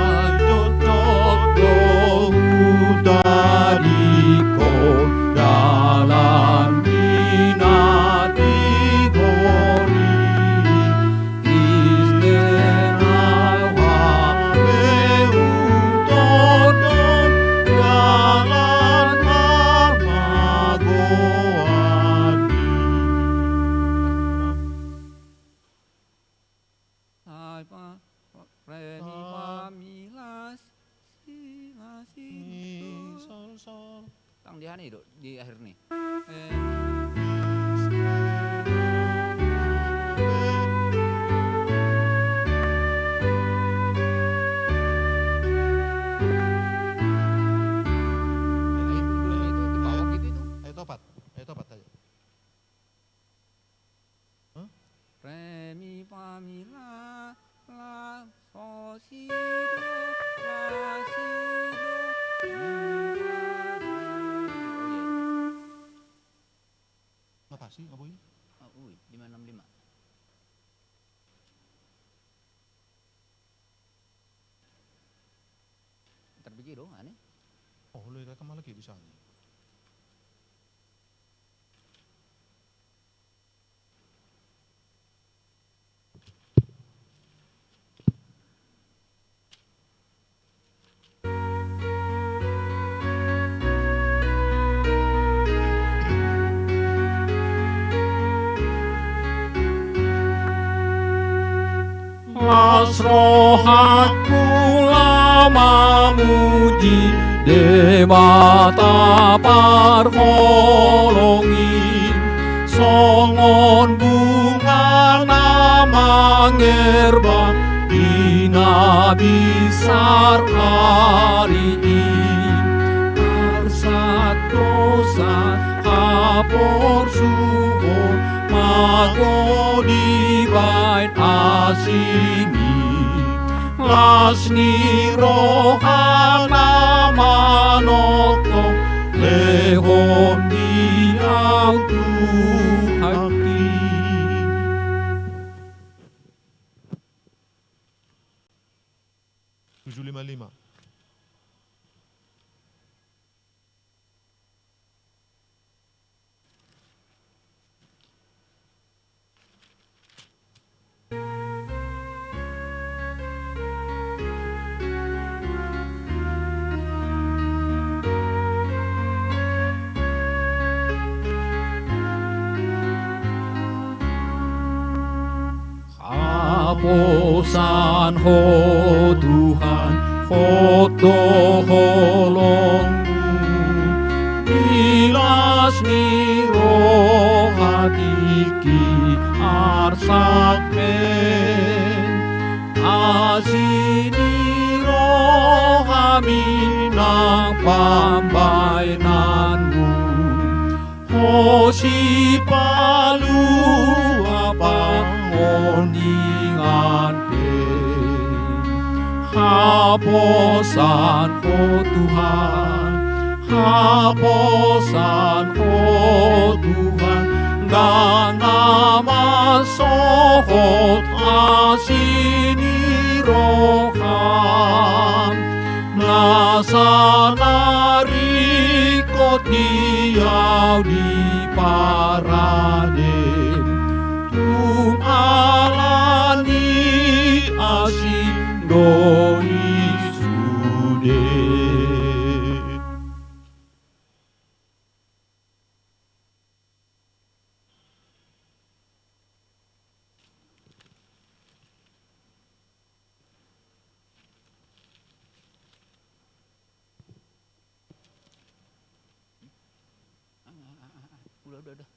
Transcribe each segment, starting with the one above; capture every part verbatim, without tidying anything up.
Sanjotjot do hutadingkon dalan di na tingkos i. Ise na hape hutondong dalan na magoan i. Sai pa, re mi fa mi la si la si do. Sol, sol. Tang di aha ni do, di akhir ni. Eh. Itu, itu, itu bawah gitu itu. Ayat opat, ayat opat aja. Hah? Re mi fa mi la, la so si do, la si do, mi fa mi. Oh, iya. Apa sih, apa ini? Oh, ui, lima enam lima. Ntar bege do, aneh. Oh, lo ira kama lagi bisa ni. Las rohangku laho mamuji Debata parholong i, songon bunga na mangerbang di na binsar ari i. Arsak dosa haporsuhon mago dibaen asi ni. Las ni roha na manongtong, lehon di au Tuhanki. Tujuh lima lima. Haposan Ho Tuhan, hot do holongmu, di las ni roha tingki arsak pe. Asi ni rohami nang pambaenanmu. Ho sipalua pangoningan pe. Haposan Ho Tuhan, haposan Ho Tuhan, ndang na mansohot asi ni roham. Nasa na ringkot di au diparadem, tung ala ni asi do i sude. Udah, udah, udah.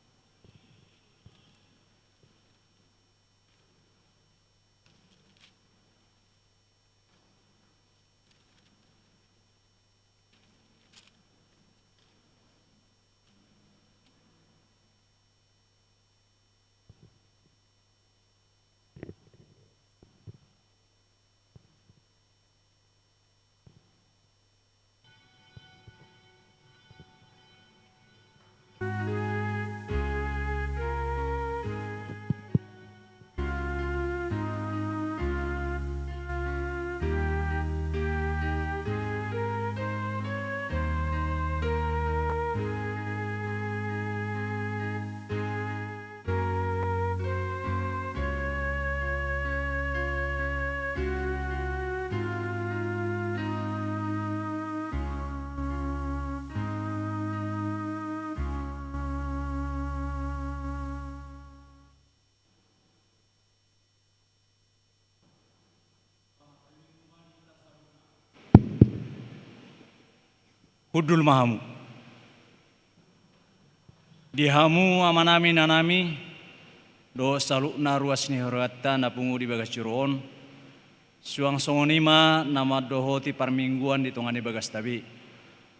Hundul ma hamu. Di hamu amanami, inanami, dohot saluhutna ruas ni huria-N ta na pungu di bagas joro on, suang songon i ma na mandohoti parmingguan di tonga ni bagasta be.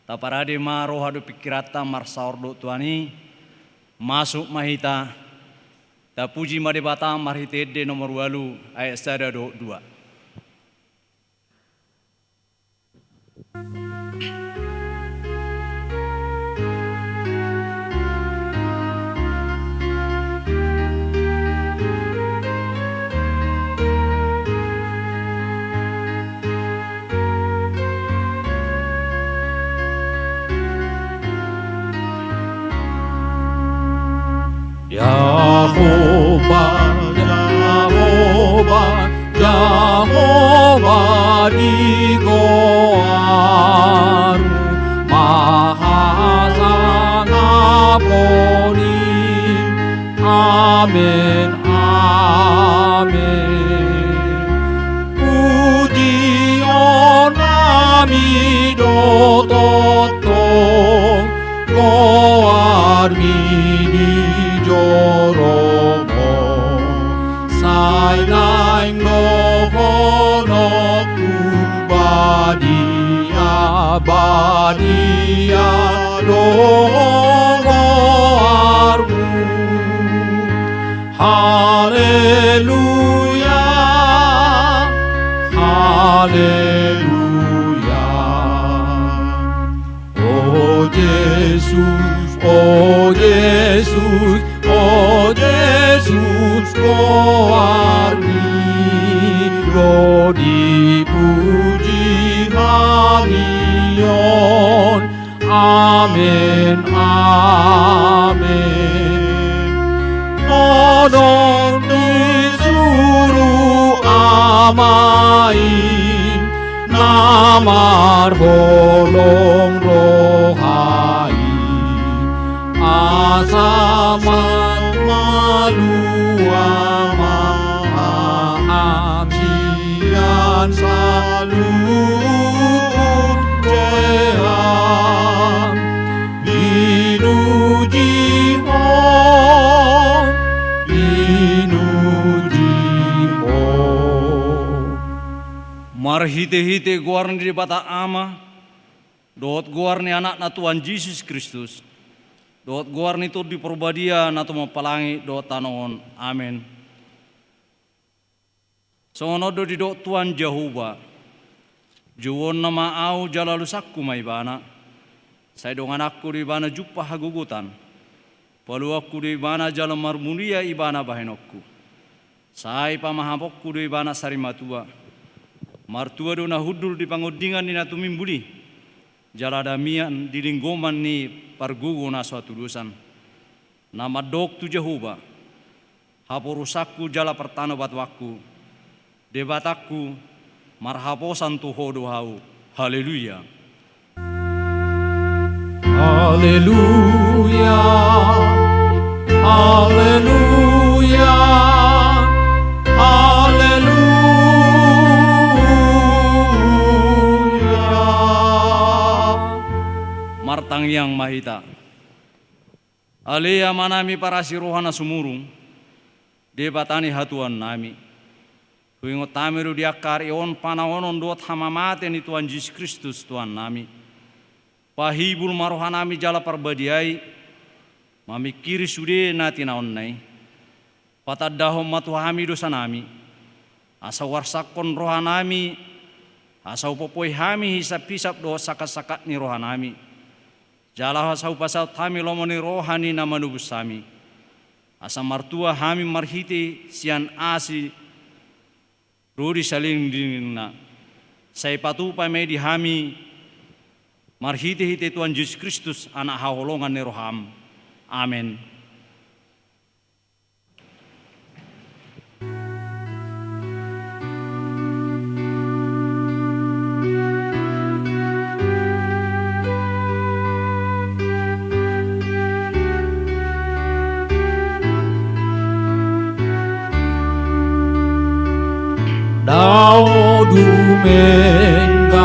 Taparade ma roha dohot pingkiranta marsaor dohot Tuhan i. Masuk ma hita. Tapuji ma Debata marhite Ende nomor ualu ayat sada dohot dua. Jahowa, Jahowa, Jahowa di goarmu, maha sangap on i. Amen, amen. Pujionnami do tongtong goarmi di joro on. Sai naeng dohononku badia, badia do goarmu. Haleluya, haleluya. O Jesus, o Jesus, o Jesus, goarmi do dipuji hami on. Amen, amen. Adong di suru Ama i, na marholong roha i, asa malua ma hami sian saluhut jea. Pinuji Ho, pinuji Ho. Marhitehite goar ni Debata Ama, dohot goar ni Anakna Tuhan Jesus Kristus, dohot goar ni Tondi Parbadia na tumompa langit dohot tano on. Amen. Songon on do didok Tuhan Jahowa: Jouonna ma ahu jala lusangku ma ibana, sai dongananku do ibana jumpang hagogotan. Paluanku do ibana jala marmulia ibana bahenonku. Sai pamahamonku do ibana sari matua. Martua do na hundul di pangondingan ni na tumimbul i, jala damian di linggoman ni pargogo na so hatudosan. Na mandok tu Jahowa, haporusanku jala partanobatoanku, Debatangku, marhaposan tu Ho do ahu. Haleluya. Haleluya, haleluya, haleluya. Martangiang ma hita. Ale Amanami parasi roha na sumurung, Debata ni hatuaonnami, huingot hami do di angka ari on panaonon dohot hamamate ni Tuhan Jesus Kristus Tuhannami. Pahibul ma rohanami jala parbadiai mamingkiri sude na tinaonna i. Patandahon ma tu hami dosanami, asa uarsangkon rohanami, asa upompoi hami hisaphisap dohot sangkatsakat ni rohanami, jala asa upasaut hami lomo ni roha ni na manobus hami, asa martua hami marhite sian asi ro di saleleng ni lelengna. Sai patupa ma i di hami marhitehite Tuhan Jesus Kristus, Anak haholongan ni roham. Amen. Dao dumenggan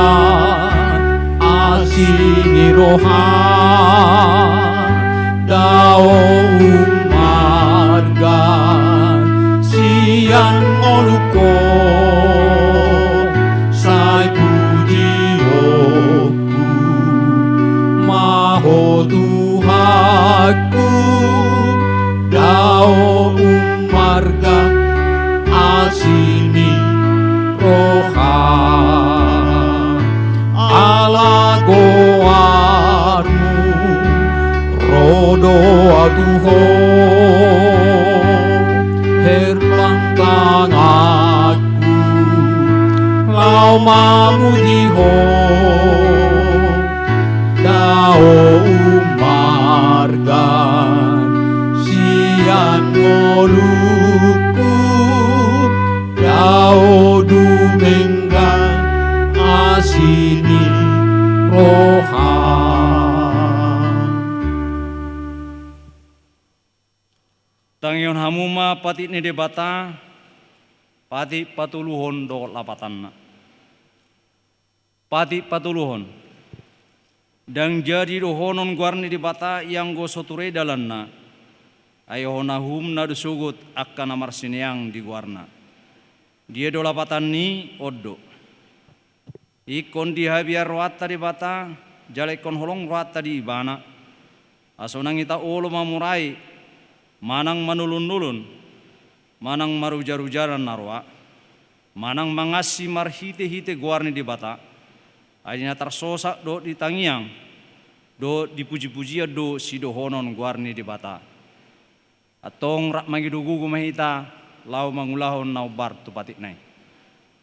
as ni roha, dao ummarga sian ngolungku, sai pujionku ma Ho Tuhanku, dao ummarga asi ni roha. Ala goarmu ro do au tu Ho, herbang tanganku laho mamuji Ho, dao ummarga sian ngolungku, dao dumenggan asi ni roha. Tangihon hamu ma patik ni Debata, patik patoluhon dohot lapatanna. Patik patoluhon. Ndang jadi dohonon goar ni Debata ianggo so ture dalanna, ai hohom na do sogot angka na marsineang di goarna. Dia do lapatan ni on do. Ingkon dihabiar rohanta Debata, jala ingkon holong rohanta di Ibana, asa unang hita olo mamurai, manang manulun-ulun, manang marujar-ujaran na roa, manang mangansi marhite-hite goar ni Debata, ai di na tarsosak dohot di tangiang, dohot di puji-pujian do sidohonon goar ni Debata. Antong rap mangido gogo ma hita laho mangulahon na hombar tu patikna i.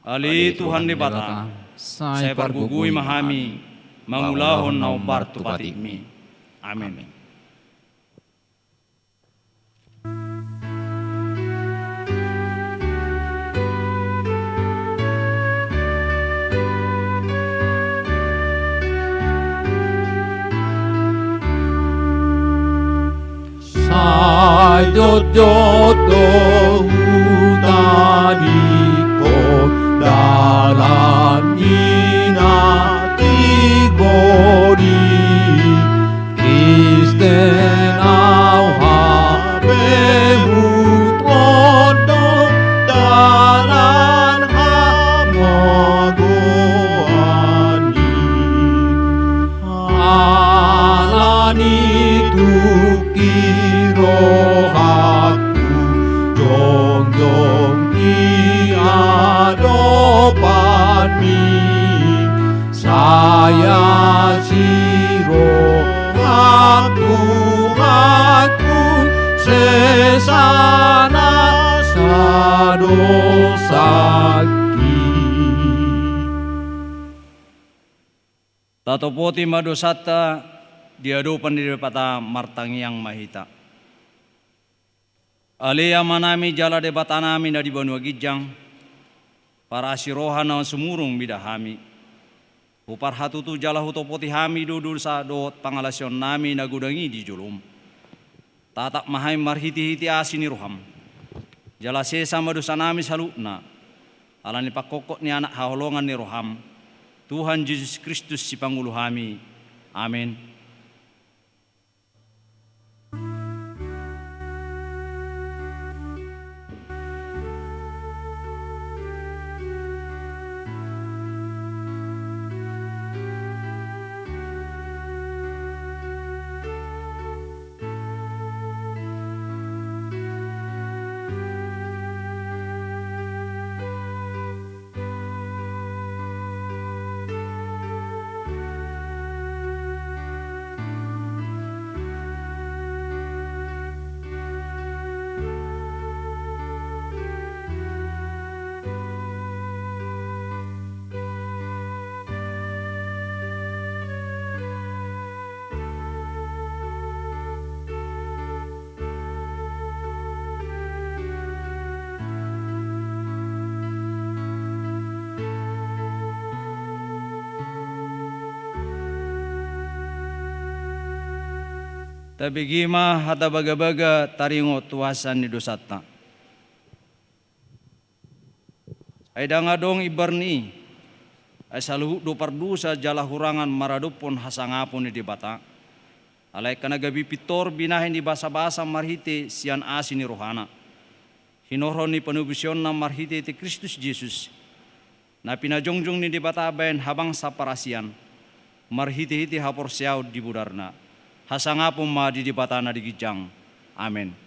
Ale Tuhan Debata, sai pargogoi ma hami mangulahon na hombar tu patikmi. Amen. Sai jotjot do hutadingkon dalan ni na tigor i. Kristen au, hape huhuthon do dalan hamagoan i. Ala ni tung i rohangku jongjong di adopanmi. Sai asi roham Tuhanku, sesa nasa dosangki. Tatopoti ma dosanta di adopan ni Debata, martangiang ma hita. Ale Amanami jala Debatanami na di banua ginjang, parasi roha na sumurung mida hami. Huparhatutu jala hutopoti hami do dosa dohot pangalaosionnami na godang i di jolom. Tatap ma hami marhitehite asi ni roham. Jala sesa ma dosanami saluhutna, ala ni pangkophop ni Anak haholongan ni roham, Tuhan Jesus Kristus Sipangolu hami. Amen. Tabege ma hata bagabaga taringot tu hasesaan ni dosanta. Ai ndang adong imbar ni i, Ai saluhut do pardosa jala hurangan maradophon hasangapon ni Debata. Alai angka na gabe pintor binahen ni basabasa marhite sian asi ni rohana. Hinorhon ni panobusionna marhitehite Kristus Jesus, na pinajongjong ni Debata bahen habangsa parasian, marhitehite haporseaon di bodarna. Hasangapon ma di Debata na di ginjang. Amen.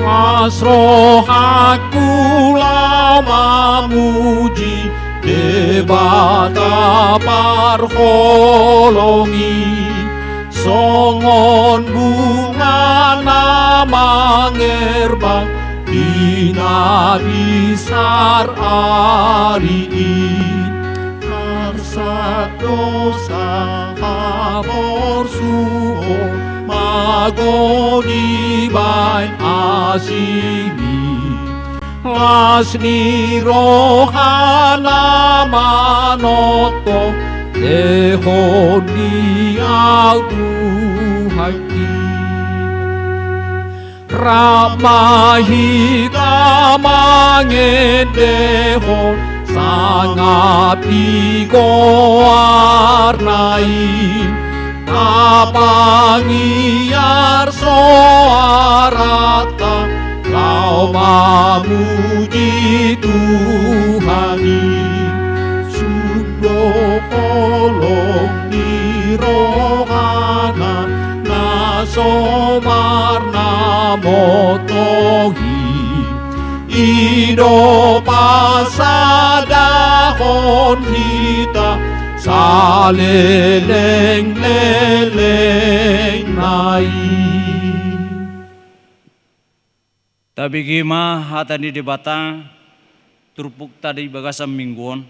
Las rohangku laho mamuji Debata parholong i, songon bunga na mangerbang di na binsar ari i. Arsak dosa haporsuhon mago dibahen asi ni las ni roha na manongtong, lehon ni au Tuhan i. Rap ma hita mangendehon sangap di goarna i, tapangiar soaranta laho mamuji Tuhan i. Sun do holong ni rohana na so marnamoto i, i do pasadahon hita salelenglelengna i. Tabege ma hata ni Debata turpukta di bagasan minggu on.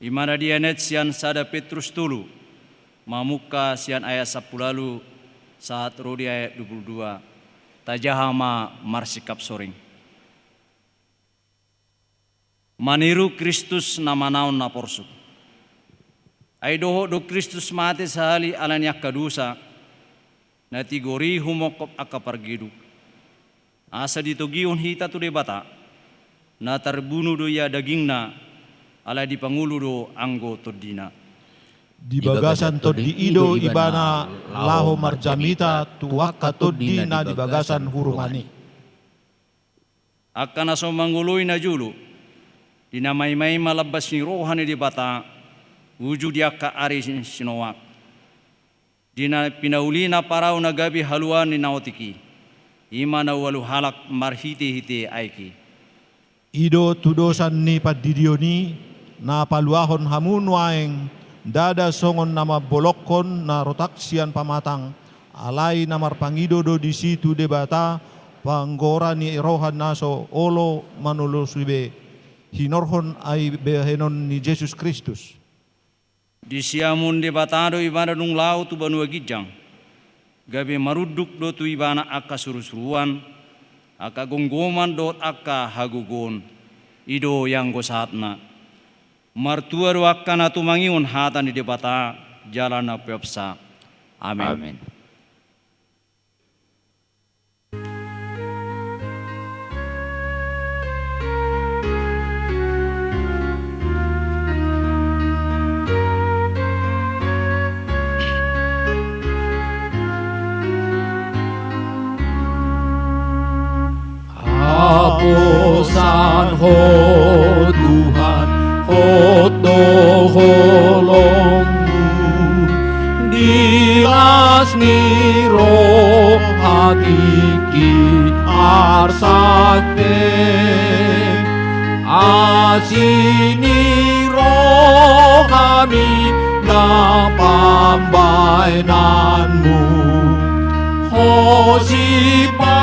I ma na dianet sian sada Petrus tolu, mamungka sian ayat sampulu ualu sahat ro di ayat dua pulu dua. Tajaha ma marsingkap soring. Maniru Kristus na manaon na porsuk. Ai dohot do Kristus mate sahali ala ni angka dosa, na tigor i humongkop angka pargeduk. Asa ditogihon hita tu Debata, na tarbunu do ia dagingna, alai dipangolu do anggo tondina. Di bagasan tondi i do ibana laho marjamita tu angka tondi na di bagasan hurungan i. Angka na so mangoloi najolo, di na maimaima lambas ni roha ni Debata, uju di angka ari ni si Noak. Di na pinaulina parau na gabe haluaon ni na otik i, i ma na ualu halak marhitehite aek i. I do tudosan ni pandidion i, na paluahon hamu nuaeng, ndada songon na mambolongkon na rotak sian pamatang, alai na marpangido do disi tu Debata, panggora ni roha na so olo manolosi be, hinorhon ai bahenon ni Jesus Kristus. Di siamun Debata do ibana dung laho tu banua ginjang, gabe marunduk do tu ibana angka surusuruan, angka gomgoman dohot angka hagogoon, i do ianggo sahatna. Martua do angka na tumangihon hata ni Debata jala na peopsa. Amen. Amen. Haposan Ho Tuhan, hot do holongmu, di las ni roha tingki arsak pe. Asi ni rohami na pambahenanmu, ho sipalua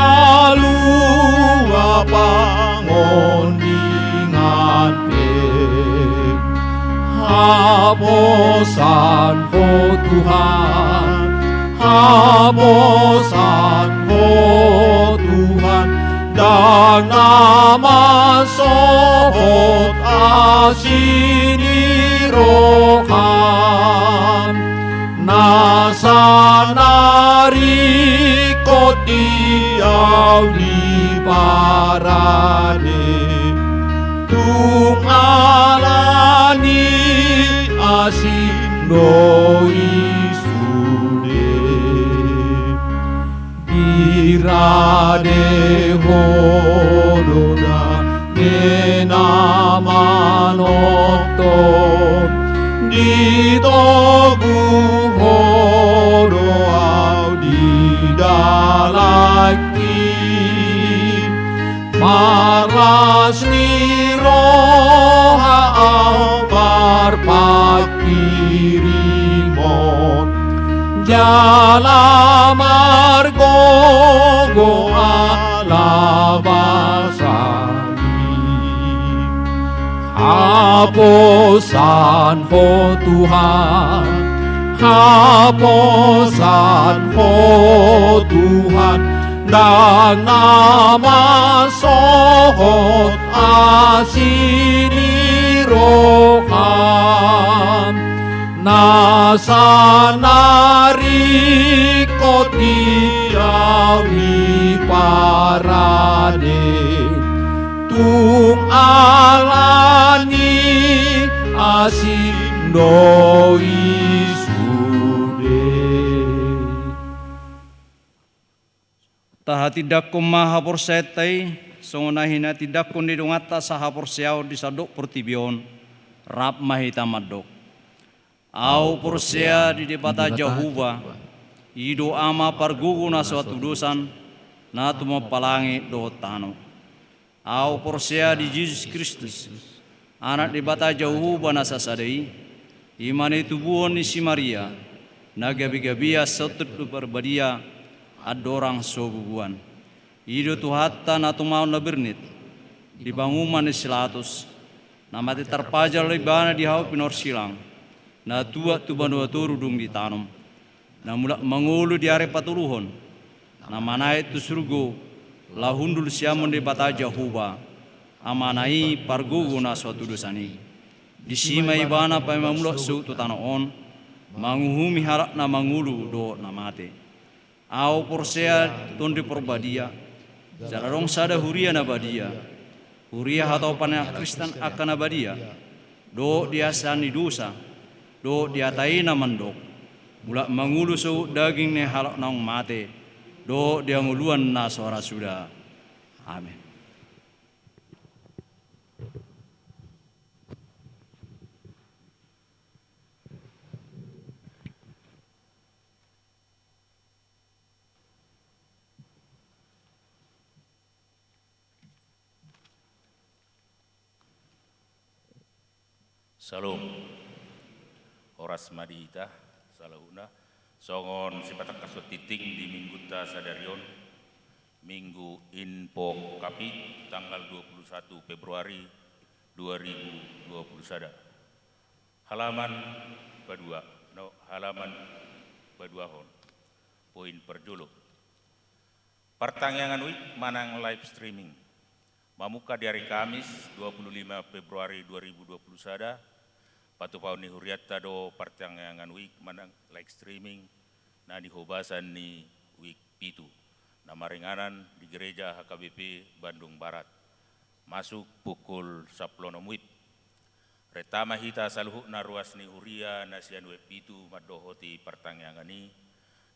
pangondingan pe. Haposan Ho Tuhan, haposan Ho Tuhan, ndang na mansohot asi ni roham, na sanari ingkon di au diparade, tung ala ni asing do i sude. Dirade ho do dame na manongtong, ditogu ho do au di dalanki. Marlas ni roha au marpangkirimon, jala margogo ala basami. Haposan ho Tuhan, haposan ho Tuhan, ndang na mansohot asi ni roham, na sanari ingkon di au diparade, tung ala ni asing do i sude. Tahatindangkon ma haporseaonta i, songon na hinatindangkon ni donganta sahaporseaon di sandok portibi on. Rap ma hita mandok. Au porsea di Debata Jahowa, i do Ama pargogo na so hatudosan, na tumompa langit dohot tano. Au porsea di Jesus Kristus, Anak Debata Jahowa na sasada i, i ma na itubuhon ni si Maria, na gabegabe asi Tondi Parbadia, andorang so bubuan. I do Tuhanta na tumaon na bernit, di panguhuman ni si Pilatus, na mate tarpajal ibana di hau pinorsilang, na tuat tu banua toru dung ditanom, na mulak mangolu di ari patoluhon, na manaek tu surgo, laho hundul sian Debata Jahowa, Amana i pargogo na so hatudosan i. Disi ma ibana paima mulak sogot tu tano on, manguhumi halak na mangolu dohot na mate. Au porsea Tondi Parbadia, jala adong sada huria na badia, huria hatopan ni halak Kristen angka na badia, dohot di hasesaan ni dosa, dohot di hata i na mandok, mulak mangolu sogot daging ni halak naung mate, dohot di hangoluan na so ra suda. Amen. Syalom. Horas ma di hita saluhutna. Songon sipatangkas tingting di minggunta sadari on, Minggu Invocavit, tanggal dua puluh satu Februari dua ribu dua puluh sada. Halaman padua, no, halaman paduahon. Poin parjolo. Partangiangan Wijk manang live streaming. Mamungka di ari Kamis, dua puluh lima Februari dua ribu dua puluh sada, patupaon ni hurianta do partangiangan Wijk manang live streaming na nihobasan ni Wijk pitu, na maringanan di Gereja H K B P Bandung Barat, masuk pukul sampulu onom WIB. Renta ma hita saluhutna ruas ni huria na sian Wijk pitu mandohoti partangiangan i,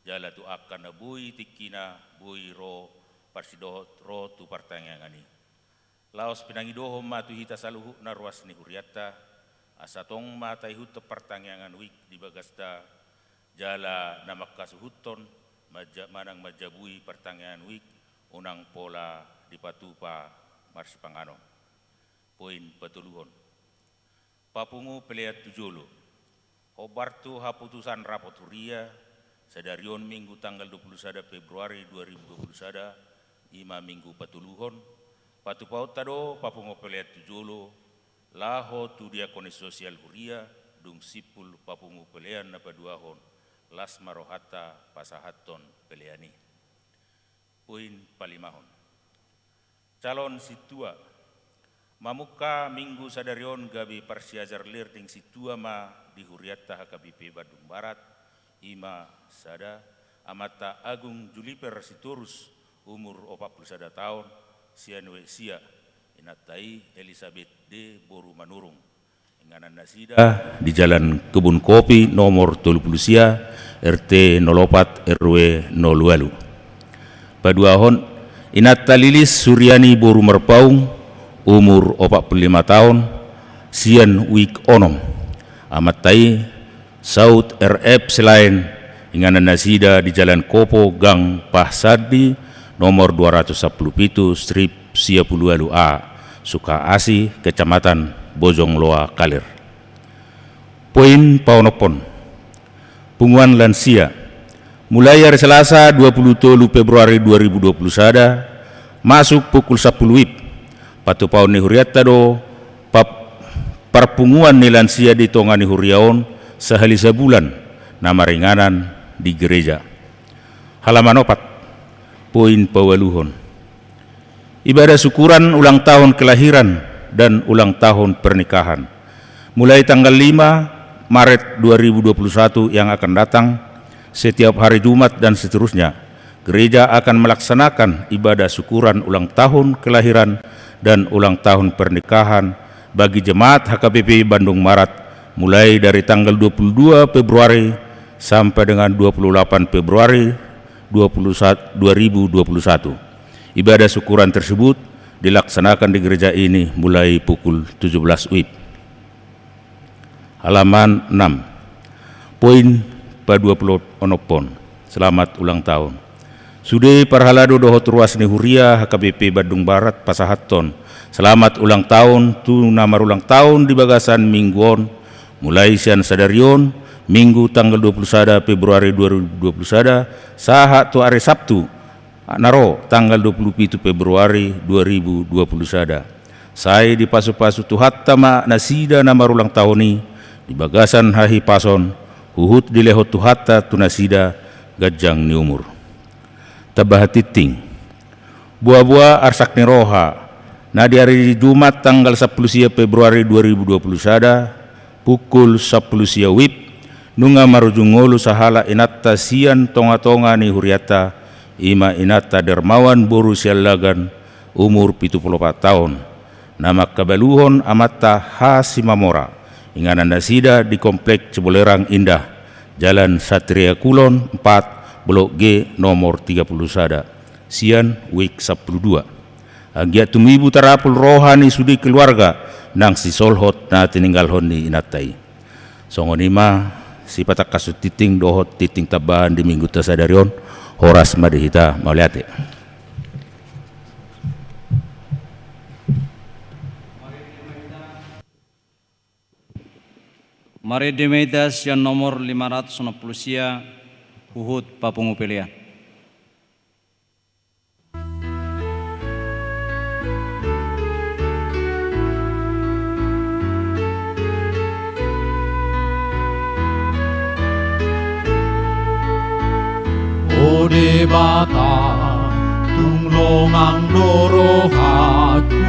jala tu angka na boi tingkina boi ro parsidohot ro tu partangiangan i. Laos pinangidohon ma tu hita saluhutna ruas ni hurianta, asa tong ma taihuthon partangiangan Wijk di bagasta, jala na mangkasuhuthon manja-, manang manjabui partangiangan Wijk unang pola dipatupa marsipanganon. Poin patoluhon. Papungu pelean tu jolo. Hombar tu haputusan rapot huria, sadari on Minggu tanggal dua puluh sada Februari dua ribu dua puluh sada, i ma Minggu patoluhon, patupaonta do papungu pelean tu jolo, laho tu diakonis sosial huria, dung simpul papungu pelean na paduahon, las ma rohanta pasahathon pelean i. Poin palimahon. Calon sintua. Mamungka Minggu sadari on gabe parsiajar lir ning sintua ma di hurianta H K B P Bandung Barat, i ma sada, Amanta Agung Juliper Sitorus, umur opat pulu sada taon, sian Weksia, inanta i Elisabet D boru Manurung. Inganan nasida di Jalan Kebun Kopi nomor tolu pulu sia, R T nol opat, R W nol walu. Paduahon, inanta Lilis Suryani boru Marpaung, umur opat pulu lima taon, sian Wijk onom. Amanta i Saud R F Selaen, inganan nasida di Jalan Kopo, Gang Pahsandi, nomor dua ratus sampulu pitu, strip sia pulu walu A, Sukaasi, Kecamatan Bojong Loa, Kaler. Poin paonomhon. Punguan lansia. Mulai ari Selasa dua pulu tolu Februari dua ribu dua pulu sada, masuk pukul sampulu WIB. Patupaon ni hurianta do pap-, parpunguan ni lansia di tonga ni huria on sahali sabulan, na maringanan di gereja. Halaman opat. Poin paualuhon. Ibadah syukuran ulang tahun kelahiran dan ulang tahun pernikahan. Mulai tanggal lima Maret dua ribu dua puluh satu yang akan datang, setiap hari Jumat dan seterusnya, gereja akan melaksanakan ibadah syukuran ulang tahun kelahiran dan ulang tahun pernikahan bagi jemaat H K B P Bandung Barat, mulai dari tanggal dua puluh dua Februari sampai dengan dua puluh delapan Februari dua puluh satu, dua ribu dua puluh satu. Ibadah syukuran tersebut dilaksanakan di gereja ini mulai pukul tujuh belas WIB. Halaman enam. Poin paduapuluonomhon. Selamat ulang tahun. Sude parhalado dohot ruas ni huria H K B P Bandung Barat pasahathon selamat ulang tahun tu na marulang tahun di bagasan minggu on, mulai sian sadari on, Minggu tanggal dua puluh sada Februari dua ribu dua puluh sada, sahat tu ari Sabtu na ro, tanggal dua puluh pitu Februari dua ribu dua puluh sada. Sai dipasupasu Tuhanta ma nasida na marulang tahun i di bagasan hahipason, huhut dilehon Tuhanta tu nasida ganjang ni umur. Tambahan tingting. Boaboa arsak ni roha, na di ari Jumat tanggal sampulu sia Februari dua ribu dua puluh sada, pukul sampulu sia WIB, nunga marujung ngolu sahalak inanta sian tongatonga ni hurianta, i ma inanta Dermawan boru Siallagan, umur pitu pulu opat taon, na mangkabaluhon amanta H Simamora, inganan nasida di Komplek Cibolerang Indah, Jalan Satria Kulon empat, Blok G, nomor tiga puluh sada, sian Wijk sampulu dua. Anggiat tumibu tarapul roha ni sude keluarga nang sisolhot na tininggalhon ni inanta i. Songon i ma sipatangkashon tingting dohot tingting tambahan di minggunta sadari on. Horas ma di hita, mauliate. Marende ma hita sian nomor lima ratus onom pulu sia, huhut papungu pelean. O Debata, tung longang do rohangku,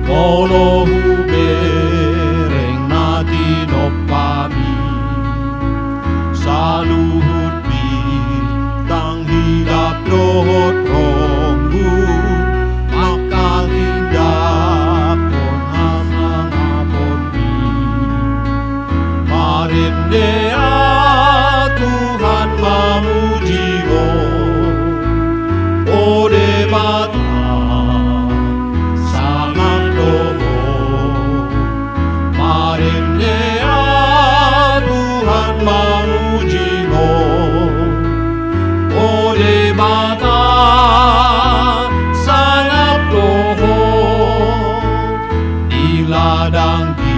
molo hubereng na tinompami. Saluhut bintang hilap dohot ronggu, mangkatindanghon hasangaponmi. Marende ahu Tuhan mamuji Ho, o Debata, sangap do Ho. Marende ahu Tuhan mamuji Ho, o Debata, sangap do Ho. Di ladang di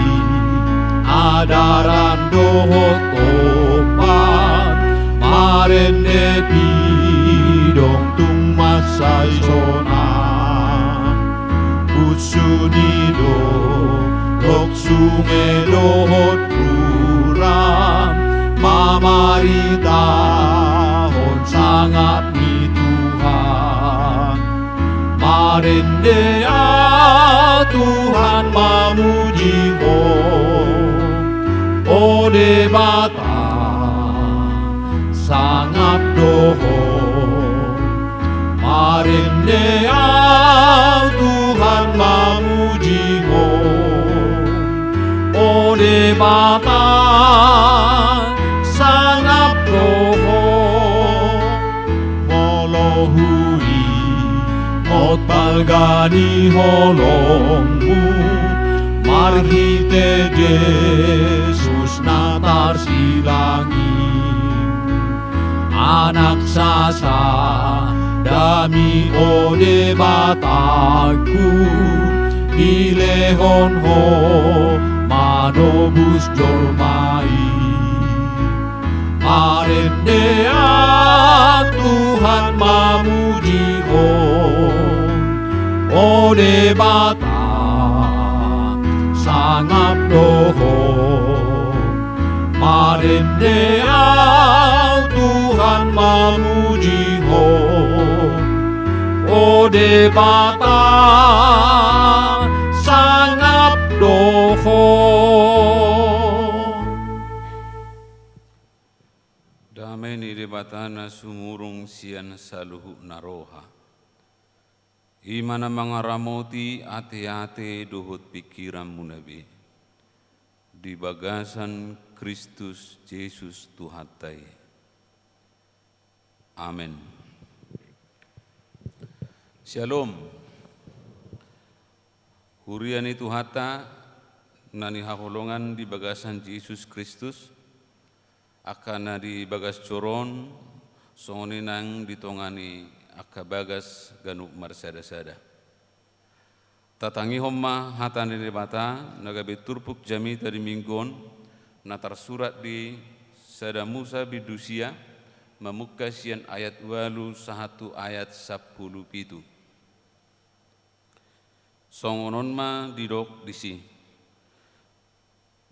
adaran dohot ompan, marende pidong tung mansai sonang. Hunsuni dolok, sunge dohot huram, mamaritahon sangap ni Tuhan. Marende ahu Tuhan Debata, sangap do Ho. Marende au Tuhan mamuji Ho. O Debata, sangap do Ho. Molo huingot balga ni holongmu, marhite Jesus na tarsilang i. Anak sasada mi, o Debatangku, dilehon Ho manobus jolma i. Marende au Tuhan mamuji Ho. O Debata, sangap do Ho. Marende au Tuhan mamuji Ho. O Debata, sangap do Ho. Dame ni Debata na sumurung sian saluhutna roha, i ma na mangaramoti ateate dohot pingkiranmuna be, di bagasan Kristus Jesus Tuhanta i. Amen. Syalom. Huria ni Tuhanta na hinaholongan di bagasan Jesus Kristus, angka na di bagas joro on, songon i nang di tonga ni angka bagas ganup marsadasada. Tatangihon ma hata ni Debata na gabe turpuk jamita di Minggu on, na tarsurat di Sada Musa bindu sia, mamungka sian ayat ualu sahat tu ayat sampulu pitu. Songon on ma didok disi.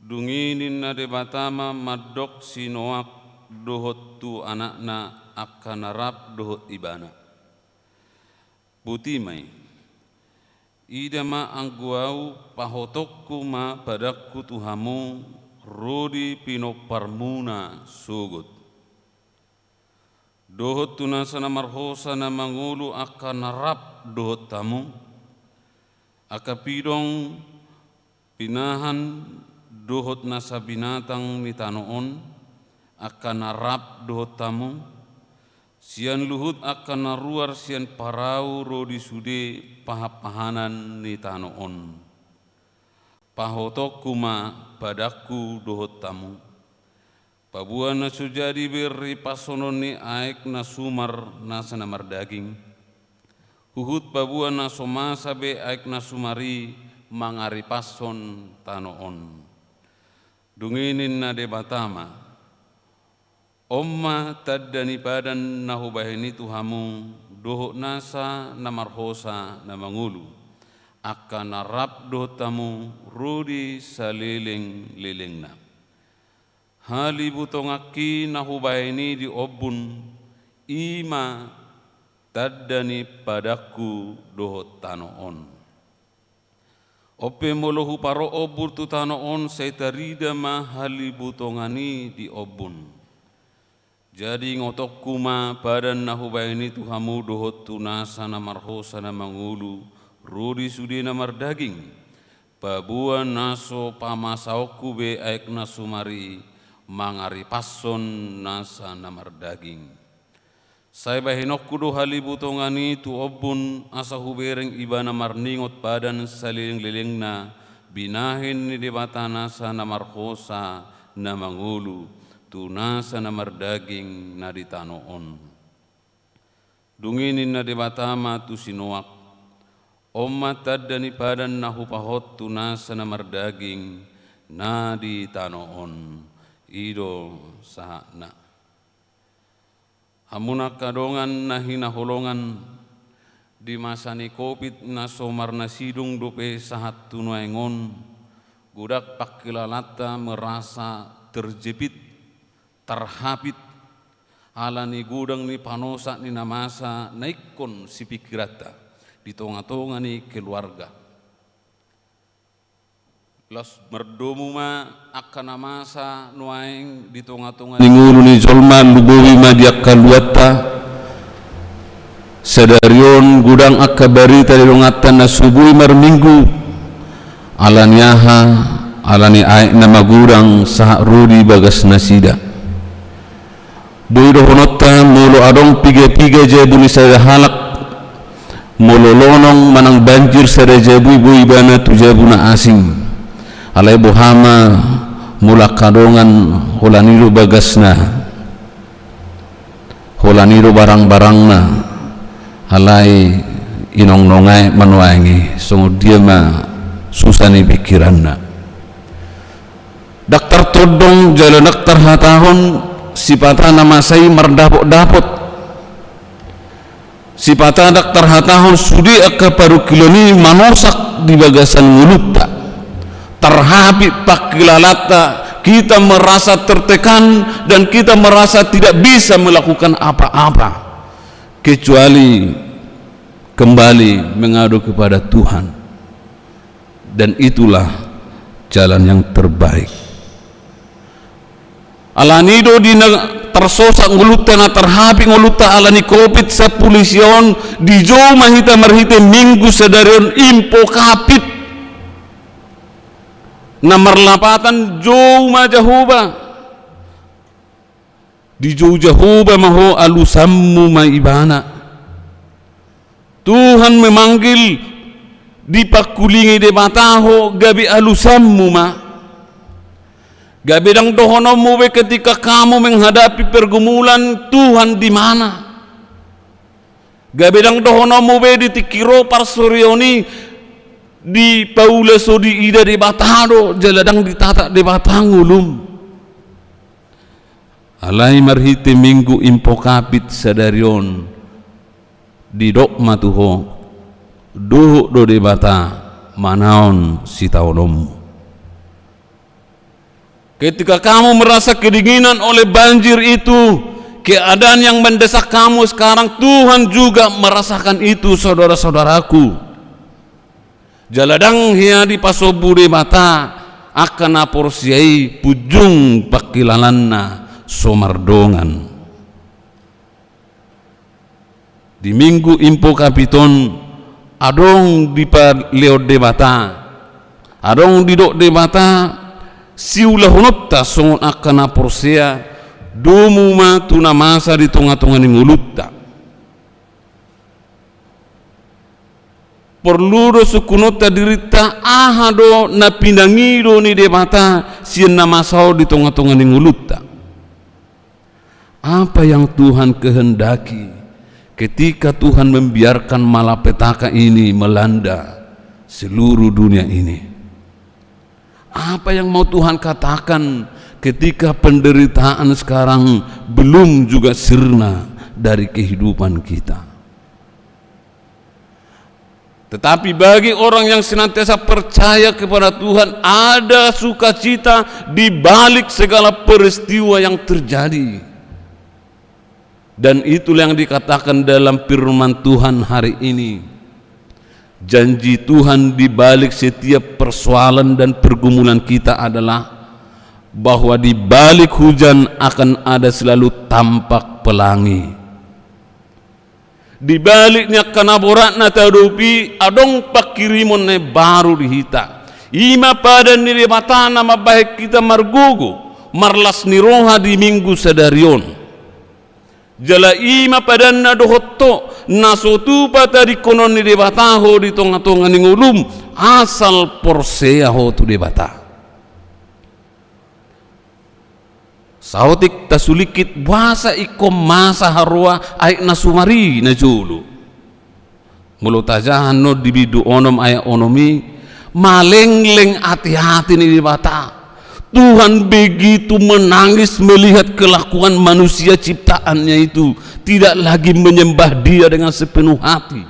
Dung i ninna Debata ma mandok si Noak dohot tu anakna angka na rap dohot ibana. Boti ma i. Ida ma anggo ahu pahotonku ma padanku tu hamu ro di pinomparmuna sogot. Dohot tu nasa na marhosa na mangolu angka na rap dohot hamu, angka pidong pinahan dohot nasa binatang ni tano on, angka na rap dohot hamu, sian luhut angka na ruar sian parau ro di sude pahanpahanan ni tano on. Pahotonku ma padanku dohot hamu. Paboa na so jadi be ripashonon ni aek na sumar nasa na mardaging, huhut paboa na so masa be aek na sumar i mangaripashon tano on. Dung i ninna Debata ma, on ma tanda ni padan na hubahen i tu hamu dohot nasa na marhosa na mangolu, angka na rap dohot hamu ro di salelenglelengna. Halibutonganki na hubahen i di ombun, i ma tanda ni padanku dohot tano on. On pe molo huparo ombun tu tano on, sai tarida ma halibutongan i di ombun. Jadi ingotonku ma padan na hubahen i tu hamu dohot tu nasa na marhosa na mangolu ro di sude na mardaging, paboa na so pamasaonku be aek na sumar i mangaripashon nasa na mardaging. Sai bahenonku do halibutongan i tu ombun, asa hubereng ibana marningot padan salelenglelengna, binahen ni Debata nasa na marhosa na mangolu tu nasa na mardaging na di tano on. Dung i ninna Debata ma tu si Noak, on ma tanda ni padan na hupahot tu nasa na mardaging na di tano on. I do sahatna. Hamu na angka dongan na hinaholongan, di masa ni covid na so marnasidung dope sahat tu nuaeng on, godang pangkilalanta merasa terjepit, tarhapit, ala ni godang ni panosak ni na masa na ingkon sipingkiranta di tongatonga ni keluarga. Laos mardomu ma angka na masa nuaeng di tonga-tonga ni ngolu ni jolma, lumobi ma di angka luatta. Sadari on godang angka barita di donganta na so boi marminggu. Ala ni aha? Ala ni aek na magodang sahat ro di bagas nasida. Boi dohononta, molo adong piga-piga jabu ni sada halak, molo lonong manang banjir sada jabu i, boi ibana tu jabu na asing. Alai boha ma molo angka dongan, holan i do bagasna, holan i do barang-barangna, alai inongnong aek ma nuaeng i, songon dia ma susa ni pingkiranna. Ndang tartondong jala ndang tarhatahon sipata na masa i mardapot-dapot. Sipata ndang tarhatahon sude angka parungkilon i manosak di bagasan ngolunta. Tarhapit pangkilalanta, kita merasa tertekan dan kita merasa tidak bisa melakukan apa-apa kecuali kembali mengadu kepada Tuhan. Dan itulah jalan yang terbaik. Ala ni i do di na tarsosak ngolunta, na tarhapit ngolunta ala ni covid sampulu sia on, dijou ma hita marhite Minggu sadari on, Invocavit. Na marlapatan, jou ma Jahowa. Dijou Jahowa ma ho, alusanmu ma Ibana. Tuhan memanggil, dipangkulingi Debata ho, gabe alusanmu ma. Gabe ndang dohononmu be ketika kamu menghadapi pergumulan, Tuhan di mana? Gabe ndang dohononmu be di tingki ro parsorion i, dipaulak so diida Debata do, jala ndang ditata Debata ngolum. Alai marhite Minggu Invocavit sadari on, didok ma tu ho, dohot do Debata manaon sitaononmu. Ketika kamu merasa kedinginan oleh banjir itu, keadaan yang mendesak kamu sekarang, Tuhan juga merasakan itu, saudara-saudaraku. Jala ndang hea dipasombu Debata angka na porsea i punjung pangkilalanna so mardongan. Di Minggu Invocavit on adong dipalehon Debata, adong didok Debata siulahononta songon angka na porsea, domu ma tu na masa di tonga-tonga ni ngolunta. Porlu do sungkunonta dirinta, aha do na pinangido ni Debata sian na masa on di tonga-tonga ni ngolunta. Apa yang Tuhan kehendaki ketika Tuhan membiarkan malapetaka ini melanda seluruh dunia ini? Apa yang mau Tuhan katakan ketika penderitaan sekarang belum juga sirna dari kehidupan kita? Tetapi bagi orang yang senantiasa percaya kepada Tuhan, ada sukacita di balik segala peristiwa yang terjadi. Dan itulah yang dikatakan dalam firman Tuhan hari ini. Janji Tuhan di balik setiap persoalan dan pergumulan kita adalah bahwa di balik hujan akan ada selalu tampak pelangi. Di balik ni angka na borat na tahadopi, adong pangkirimon na baru di hita. I ma padan ni Debata na mambahen hita margogo, marlas ni roha di Minggu sadari on. Jala i ma padanna dohot ho, na so tupa tadingkonon ni Debata ho di tonga-tonga ni ngolum, asal porsea ho tu Debata. Saotik tasulingkit, boasa ingkon masa haroa aek na sumar i na jolo. Molo tajaha annon di bindu onom ayat onom i, malengleng ateate ni Debata. Tuhan begitu menangis melihat kelakuan manusia ciptaannya itu tidak lagi menyembah Dia dengan sepenuh hati.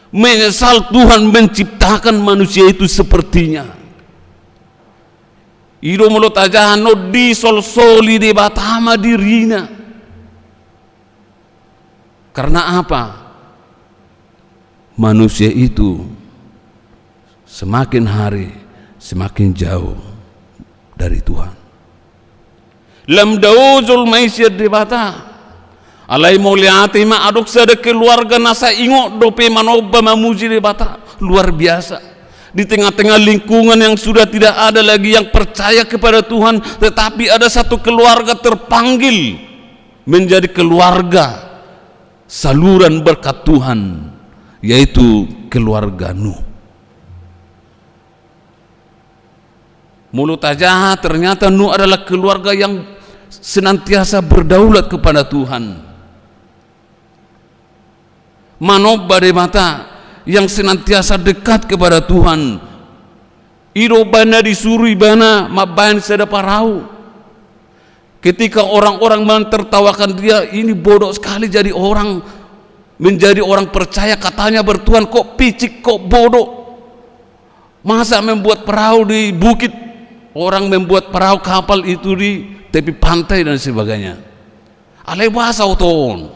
Menyesal Tuhan menciptakan manusia itu sepertinya. I do molo tajaha annon disolsoli Debata ma dirina. Karena apa? Manusia itu semakin hari semakin jauh dari Tuhan. Lam dao jolma i sian Debata. Alai mauliate ma adong sada keluarga na sai ingot dope manomba mamuji Debata. Luar biasa. Di tengah-tengah lingkungan yang sudah tidak ada lagi yang percaya kepada Tuhan, tetapi ada satu keluarga terpanggil menjadi keluarga saluran berkat Tuhan, yaitu keluarga Nuh. Molo tajaha, ternyata Nuh adalah keluarga yang senantiasa berdaulat kepada Tuhan. Manomba Debata, yang senantiasa dekat kepada Tuhan. I do umbahen na disuru ibana mambahen sada parau. Ketika orang-orang mentertawakan dia, "Ini bodoh sekali jadi orang, menjadi orang percaya, katanya bertuhan, kok picik, kok bodoh. Masa membuat perahu di bukit, orang membuat perahu kapal itu di tepi pantai," dan sebagainya. Alai boasa oto on?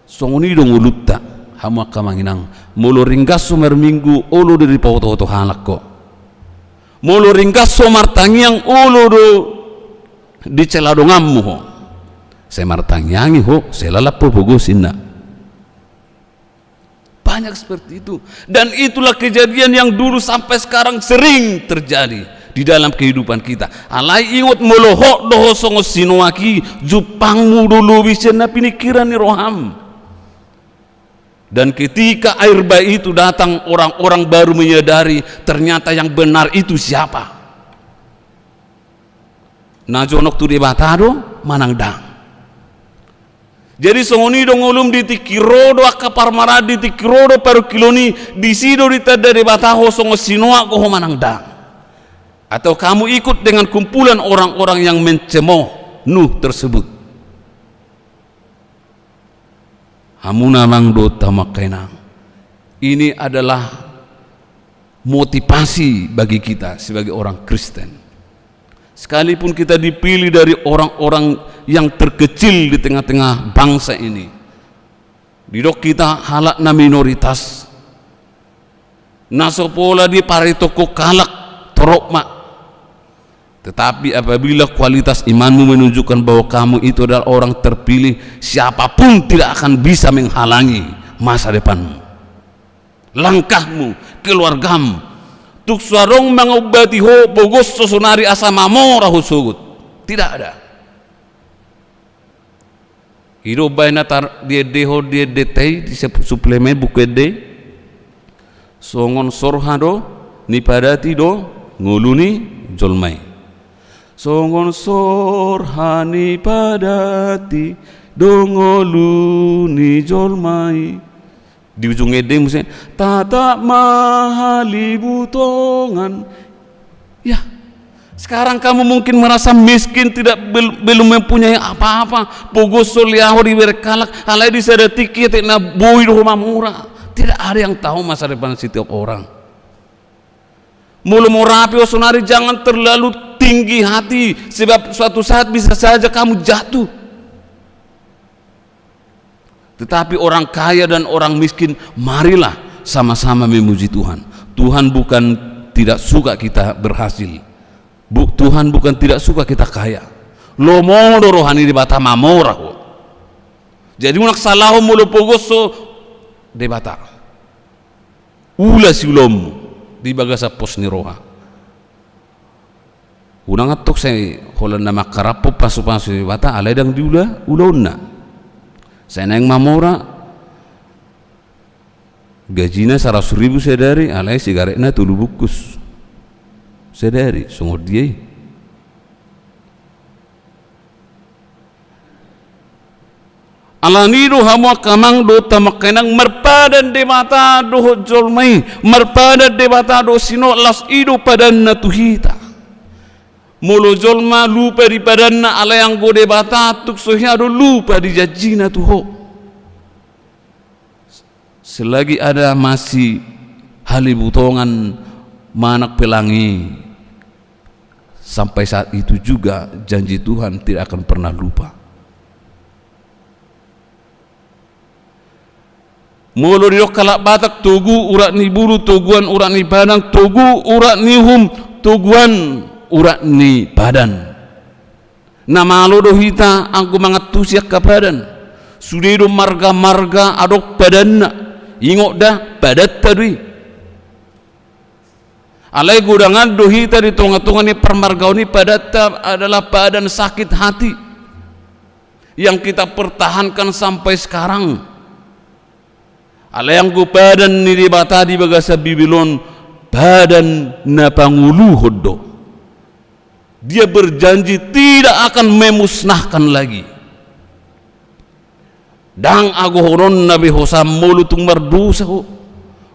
Songon i do ngolunta, hamu angka amang inang. Molo ringgas ho marminggu, olo do dipaoto-oto halak ho. Molo ringgas ho martangiang, olo do dicela donganmu ho. Sai martangiangi ho, sai lalap ho pogosi, inna. Banyak seperti itu. Dan itulah kejadian yang dulu sampai sekarang sering terjadi di dalam kehidupan kita. Alai ingot, molo hot do ho songon si Noak i, jumpangmu do lobi sian na piningkiran ni roham. Dan ketika air bah itu datang, orang-orang baru menyadari ternyata yang benar itu siapa. Na jonok tu Debata do manang ndang. Jadi songon i do ngolum, di tingki ro do angka parmaraan, di tingki ro do parungkilon i, disi do ditanda Debata ho songon si Noak ho manang ndang. Atau kamu ikut dengan kumpulan orang-orang yang mencemooh Nuh tersebut. Hamu na amang dohot hamu angka inang. Ini adalah motivasi bagi kita sebagai orang Kristen. Sekalipun kita dipilih dari orang-orang yang terkecil di tengah-tengah bangsa ini, didok kita halak na minoritas, na so pola diparetongkon halak, torop ma. Tetapi apabila kualitas imanmu menunjukkan bahwa kamu itu adalah orang terpilih, siapapun tidak akan bisa menghalangi masa depanmu, langkahmu, keluargamu. Tung so adong mangombati ho, pogos ho sonari asa mamora ho sogot. Tidak ada. I do umbahen na tar-, diendehon di endenta i, di sep-, suplemen buku ende. Songon sorha do nipadati do ngolu ni jolma i. Songon sorha nipadati do ngolu ni jolma i. Di ujung ende muse, tatap ma halibutongan. Ya, sekarang kamu mungkin merasa miskin, tidak, bel-, belum mempunyai apa-apa. Pogos ho, lea ho dibereng halak, alai di sada tingki atik na boi do ho mamora. Tidak ada yang tahu masa depan setiap orang. Molo mora pe ho sonari, jangan terlalu tinggi hati, sebab suatu saat bisa saja kamu jatuh. Tetapi orang kaya dan orang miskin, marilah sama-sama memuji Tuhan. Tuhan bukan tidak suka kita berhasil. Bu-, Tuhan bukan tidak suka kita kaya. Lomo do roha ni Debata mamora ho. Jadi unang salahon molo pogos ho Debata. Ula siulaonmu di bagasan pos ni roha. Unang antong sai holan na mangharap pasu-pasu ni Debata alai ndang diula ulaonna. Sai naeng mamora, gajina saratus ribu sadari, alai sigaretna tolu bungkus sadari, songon dia i? Alani do hamu angka amang dohot hamu angka inang, marpadan Debata dohot jolma i, marpadan Debata dohot si Noak, laos i do padanna tu hita. Molo jolma lupa di padanna, alai anggo Debata tung so hea do lupa di janjina tu ho. Selagi ada masih halibutongan manang pelangi, sampai saat itu juga janji Tuhan tidak akan pernah lupa. Molo didok halak Batak, togu urat ni bulu, toguan urat ni padang, togu urat ni uhum, toguan urat ni padan. Na malo do hita anggo mangantusi angka padan. Sude do marga-marga adong padanna. Ingot da, padanta do i. Alai godang an do hita di tonga-tonga ni parmargaon i, padanta adalah padan sakit hati yang kita pertahankan sampai sekarang. Alai anggo padan ni Debata di bagasan Bibel on, padan na pangoluhon do. Dia berjanji tidak akan memusnahkan lagi. Ndang agohononna be ho, sahat molo tung mardosa ho,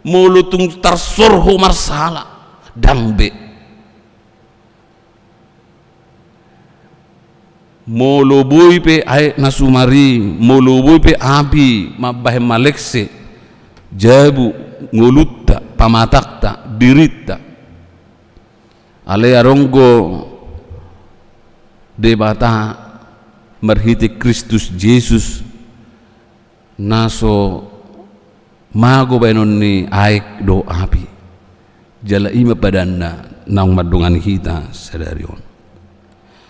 molo tung tarsor ho marsala, ndang be. Molo boi pe aek na sumar i, molo boi pe api mambahen malekse, jabu ngolunta, pamatangta, dirinta. Alai adong do Debata marhite Kristus Jesus, na so mago baenon ni aek dohot api. Jala i ma padanna naung mandongani hita sadari on.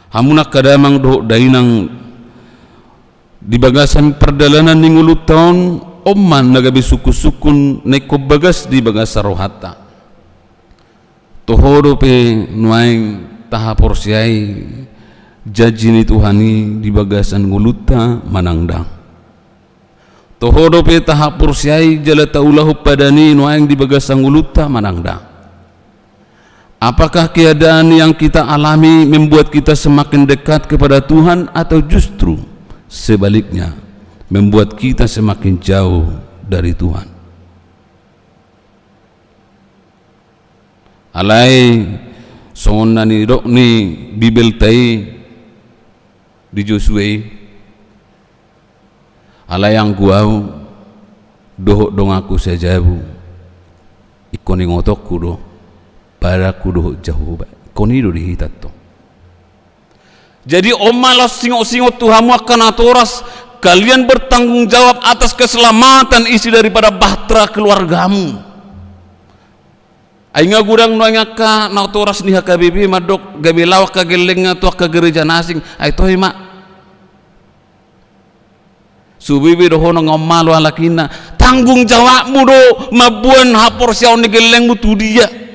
Hamu angka damang dohot dainang, di bagasan pardalanan ni ngolunta on, on ma na gabe sungkun-sungkun na ingkon bagas di bagasan rohanta. Toho dope nuaeng tahaporseai janji ni Tuhan i di bagasan ngolunta manang ndang? Toho dope tahaporseai jala taulahon padan i nuaeng di bagasan ngolunta manang ndang? Apakah keadaan yang kita alami membuat kita semakin dekat kepada Tuhan atau justru sebaliknya, membuat kita semakin jauh dari Tuhan? Alai songon na nidok ni Bibelta i di Josua i, alai anggo ahu dohot donganku sajabu, ingkon ingotonku do padanku dohot Jahowa. Ingkon i do di hita tong. Jadi on ma laos singot-singot tu hamu angka natoras, kalian bertanggung jawab atas keselamatan isi daripada bahtera keluargamu. Ai nga godang nuaeng angka natoras ni H K B P mandok gabe laho angka gellengna tu angka gereja na asing, ai toe ma. Subuibui dohonon nga on malo halak i, ninna, tanggung jawabmu do mamboan haporseaon ni gellengmu tu dia.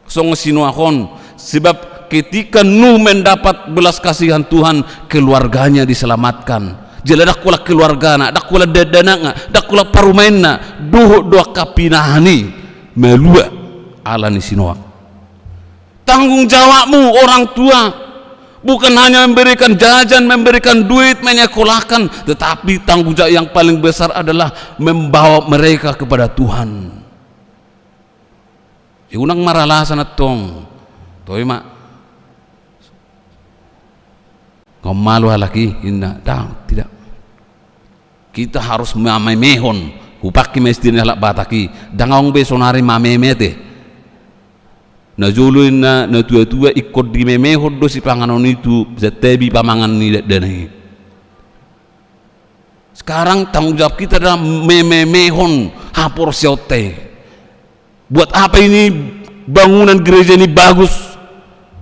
Songon sinoak on, sebab ketika Nuh mendapat belas kasihan Tuhan, keluarganya diselamatkan. Jala ndang holan keluargana, ndang holan dakdanakna, ndang holan parumaenna, dohot do angka pinahan i malua ala ni sinoak. Tanggung jawabmu orang tua bukan hanya memberikan jajan, memberikan duit, menyekolahkan, tetapi tanggung jawab yang paling besar adalah membawa mereka kepada Tuhan. Unang maralasan antong. Toe ma. Nga on malo halak i, ninna, ndang, tidak. Kita harus mamemehon. Hupangke ma istilah ni halak Batak i, ndang adong be saonari mameme ate. Na jolo ninna natuatua, ingkon dimemehon do sipanganon i tu santabi pamangan ni dakdanak i. Sekarang tanggung jawab kita adalah mememehon haporseaonta i. Buat apa ini bangunan gereja ini bagus,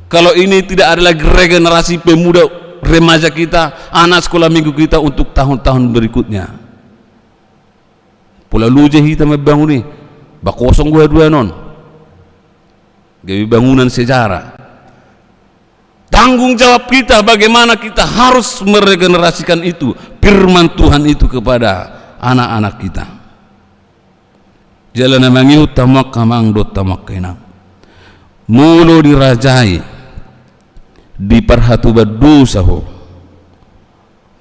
kalau ini tidak ada lagi regenerasi pemuda, remaja kita, anak sekolah minggu kita untuk tahun-tahun berikutnya? Pola loja hita mambangun i, ba kosong do haduan on. Gabe bangunan sejarah. Tanggung jawab kita, bagaimana kita harus meregenerasikan itu, firman Tuhan itu kepada anak-anak kita. Jala na mangihut hamu angka amang dohot hamu angka inang, molo dirajai, diparhatuban dosa ho,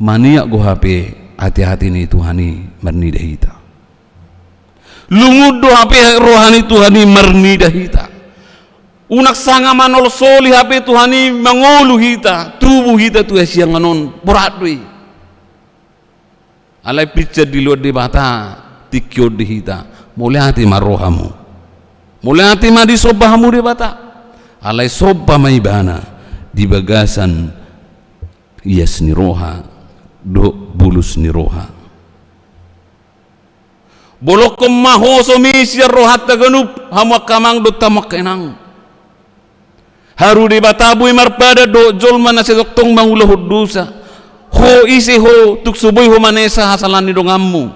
maniak do hape ateate ni Tuhan i marnida hita. Lungun do hape roha ni Tuhan i marnida hita. Unang sanga manolsoli hape Tuhan i mangolu hita, tubu hita tu hasiangan on, borat do i. Alai pintor diloas Debata tingki on di hita, mauliate ma rohamu. Mauliate ma disomba hamu Debata. Alai somba ma Ibana di bagasan ias ni roha dohot bulus ni roha. Bolongkon ma hosom i sian rohanta ganup, hamu angka amang dohot hamu angka inang. Haru Debata boi marpadan dohot jolma na sai tongtong mangulahon dosa. Ho ise ho, tung so boi ho manesa hasalahan ni donganmu,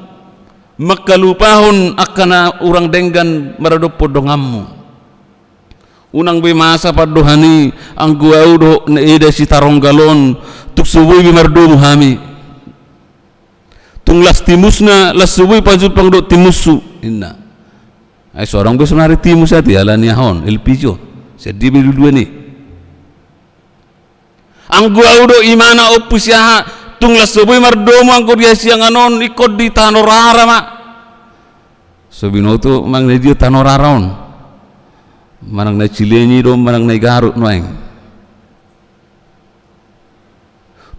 mangkalupahon angka na hurang denggan maradophon donganmu. Unang be masa pandohan i, anggo ahu dohot na eda Sitaronggal on, tung so boi be mardomu hami. Tung las timusna, las so boi pajumpang dohot timushu, ninna. Ai so adong be saonari timus ate, ala ni aha on, L P G on. Sai dia be duluan i. Anggo ahu dohot imana Ompu Siahaan, tung las so boi mardomu anggo di hasiangan on, ingkon di Tano Rara ma. So binoto manang na dia Tano Rara on. Manang na Cilenyi do, manang na i Garut nuaeng.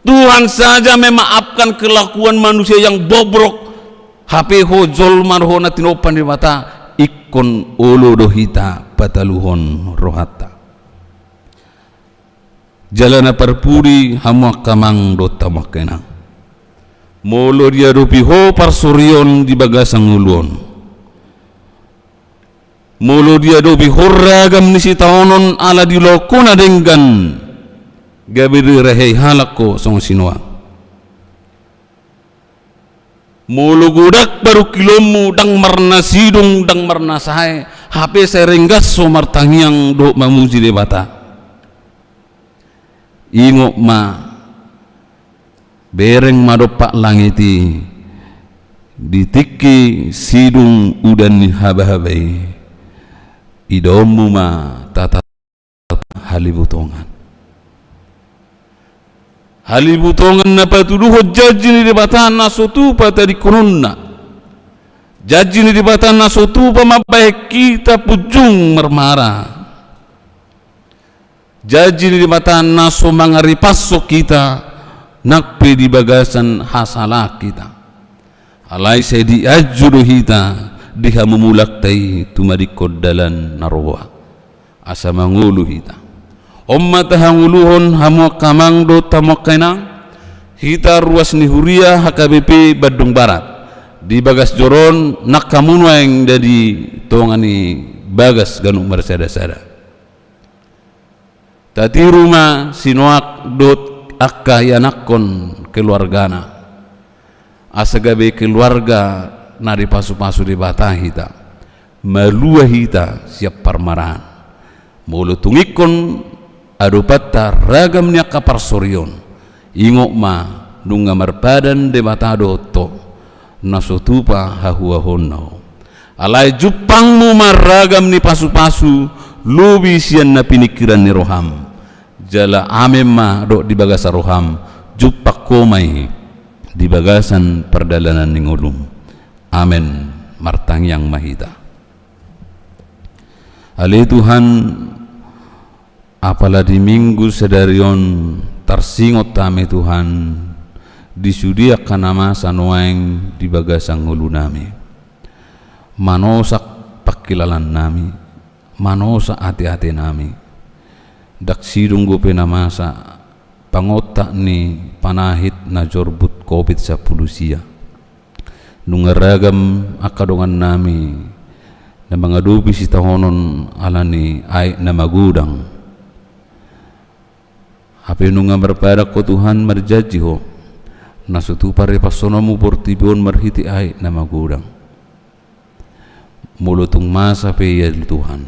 Tuhan saja memaafkan kelakuan manusia yang bobrok. Hape ho jolma do ho na tinompa ni Debata, ingkon olo do hita pataluhon rohanta. Jala na parpudi, hamu angka amang dohot hamu angka inang. Molo diadopi ho parsorion di bagasan ngolu on, molo diadopi ho ragam ni sitaonon ala diulahon ho na denggan, gabe direhei halak ho songon sinoak. Molo godang parungkilonmu, ndang marnasidung, ndang marnasae, hape sai ringgas ho martangiang dohot mamuji Debata. Ingot ma, bereng ma dompak langit i, di tingki sidung udan ni habahaba i, idaonmu ma tatap halibutongan. Halibutongan na patuduhon janji ni Debata na so tupa tadingkononna. Janji ni Debata na so tupa mambahen hita punjung marmara. Janji ni Debata na so mangaripashon hita nang pe di bagasan hasalahan hita. Alai sai dianju do hita di hamumulanta i tumadingkon dalan na roa, asa mangolu hita. On ma tahangoluhon hamu angka amang dohot hamu angka inang, hita ruas ni huria H K B P Bandung Barat. Di bagas joro on nang hamu nuaeng na di tonga ni bagas ganup marsadasada. Tatiru ma sinoak dohot angka ianakhon keluargana, asa gabe keluarga na dipasupasu Debata hita, malua hita sian parmaraan. Molo tung ingkon adopanta ragam ni angka parsorion, ingot ma, nunga marpadan Debata dohot ho, na so tupa hahuahonna ho. Alai jumpangmu ma ragam ni pasupasu, lobi sian na piningkiran ni roham. Jala amen ma dohot di bagasan roham, jumpang ho ma i di bagasan pardalanan ni ngolum. Amen. Martangiang ma hita. Ale Tuhan, apala di Minggu sadari on tarsingot hami Tuhan, di sude angka na masa nuaeng di bagasan ngolunami. Manosak pangkilalaannami, manosak ateatenami. Ndang sidung dope na masa pangontak ni panahit na jorbut Covid sampulu sia. Nunga ragam angka dongannami na mangadopi sitaonon ala ni aek na magodang. Hape nunga marpadan ho Tuhan, marjanji ho, na so tupa ripashononmu portibi on marhite aek na magodang. Molo tung masa pe ia Tuhan,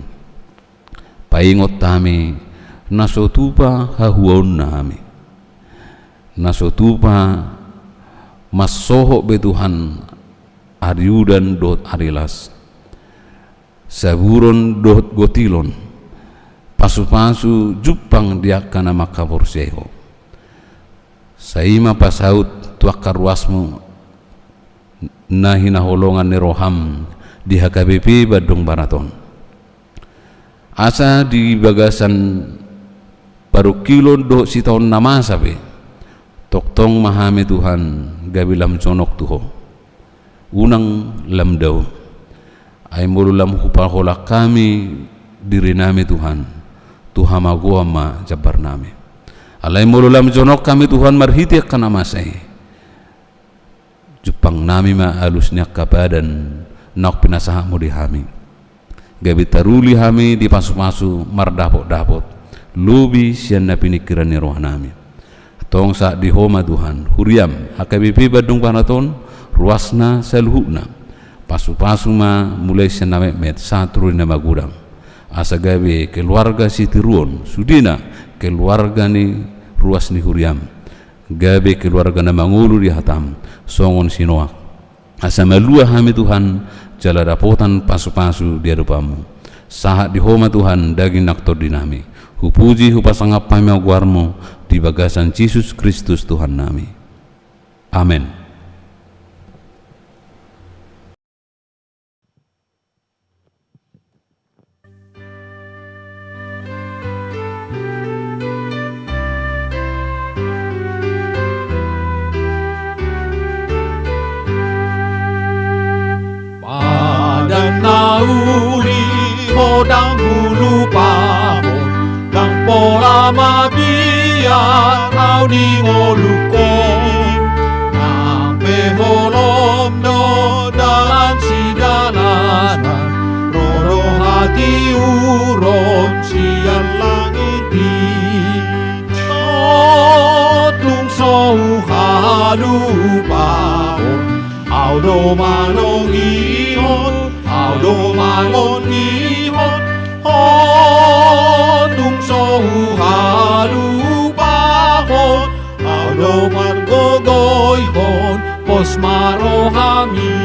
paingot hami, na so tupa hahuaonna hami. Na so tupa mansohot be Tuhan ari udan dohot ari las, saburon dohot gotilon, pasupasu jumpang di angka na mangkaporseai ho. Sai i ma pasaut tu angka ruasmu na hinaholongan ni roham di H K B P Bandung Barat on. Asa di bagasan parungkilon dohot sitaonon na masa pe, tongtong ma hami Tuhan, gabe lam jonok tu ho. Unang lam dao. Ai molo lam hupaholang hami dirinami Tuhan, tu hamagoan ma jambarnami. Alai molo lam jonok hami Tuhan marhite angka na masa i, jumpangnami ma alus ni angka padan naung pinasahatmu di hami. Gabe taruli hami di pasu-pasu mardapot-dapot, lobi sian na piningkiran ni rohanami. Antong sahat di Ho ma Tuhan, huriam, H K B P Bandung Barat on, ruasna saluhutna. Pasu-pasu ma mulai sian na metmet sahat tu na magodang. Asa gabe keluarga sitiruon, sudena keluarga ni ruas ni huriam. Gabe keluarga na mangolu di hatam, songon si Noak. Asa malua hami Tuhan, jala dapotan pasu-pasu di adopanmu. Sahat di Ho ma Tuhan, daging nang tondinami. Hupuji, hupasangap hami ma goarmu, di bagasan Jesus Kristus Tuhannami. Amen. Padan na uli, Ho ndang hulupahon, ndang pola mabiar au di ngolungku. Nang pe holom do dalan sidalanan, ro do hatiuron sian langit i. Ho tung so huhalupahon, au do manongihon, au do mangondihon. Ho tung so huhalupahon, au do margogoihon, pos ma rohami.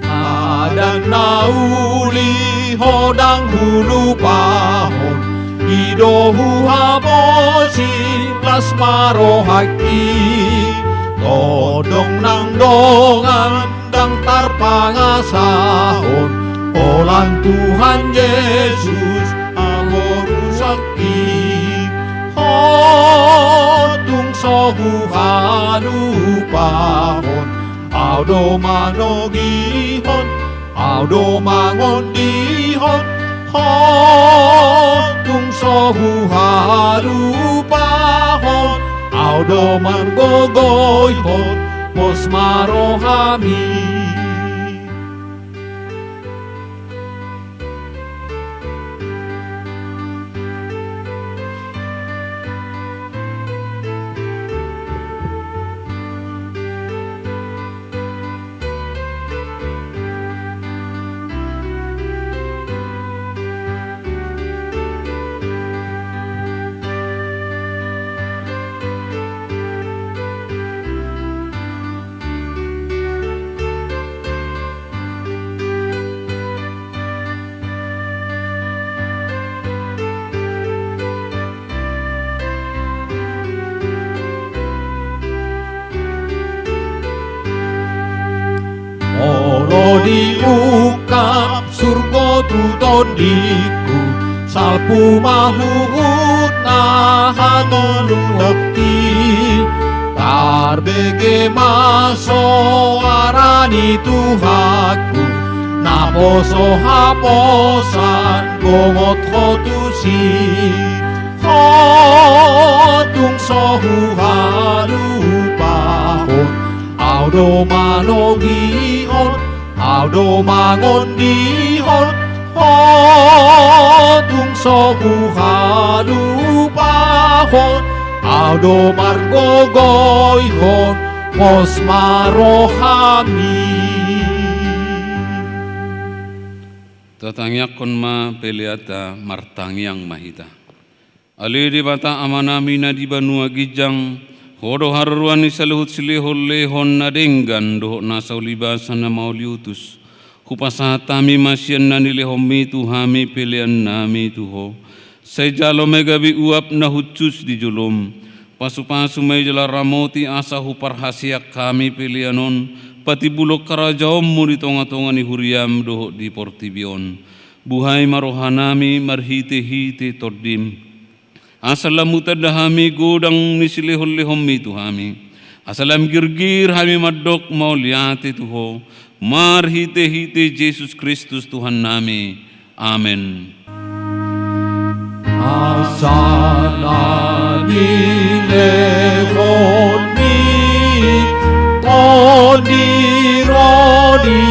Padan na uli, Ho ndang hulupahon, i do huhaposi, las ma rohangki. Tondong nang dongan ndang tarpangasahon, holan Tuhan Jesus haporusangki. Ho tung so huhalupahon, au do manongihon, au do mangondihon. Ho tung so huhalupahon, au do margogoihon, pos ma rohami. Molo diungkap surgo tu tondingku, salpu ma huhut na hatolusangki. Tarbege ma soara ni Tuhanku, naposo haposan bongot Ho tusi. Ho tung so huhalupahon, au do manongihon, au do mangondihon. Ho tung so huhalupahon, au do margogoihon, pos ma rohami. Tatangiangkon ma peleanta, martangiang ma hita. Ale Debata Amanami na di banua ginjang, Ho do haroroan ni saluhut silehon-lehon na denggan dohot nasa ulibasa na mauliutus. Hupasahat hami ma sian na nilehonmi tu hami peleannami tu Ho. Sai jalo ma i gabe uap na hushus di jolom. Pasu-pasu ma i jala ramoti asa huparhaseang hami pelean on patimbulhon harajaonmu di tonga-tonga ni huriam dohot di portibi on. Buhai ma rohanami marhite-hite Tondim. Asa lam hutanda hami godang ni silehon-lehonmi tu hami. Asa lam girgir hami mandok mauliate tu Ho, marhite-hite Jesus Kristus Tuhannami. Amen. Asa na nilehonmi Tondi ro di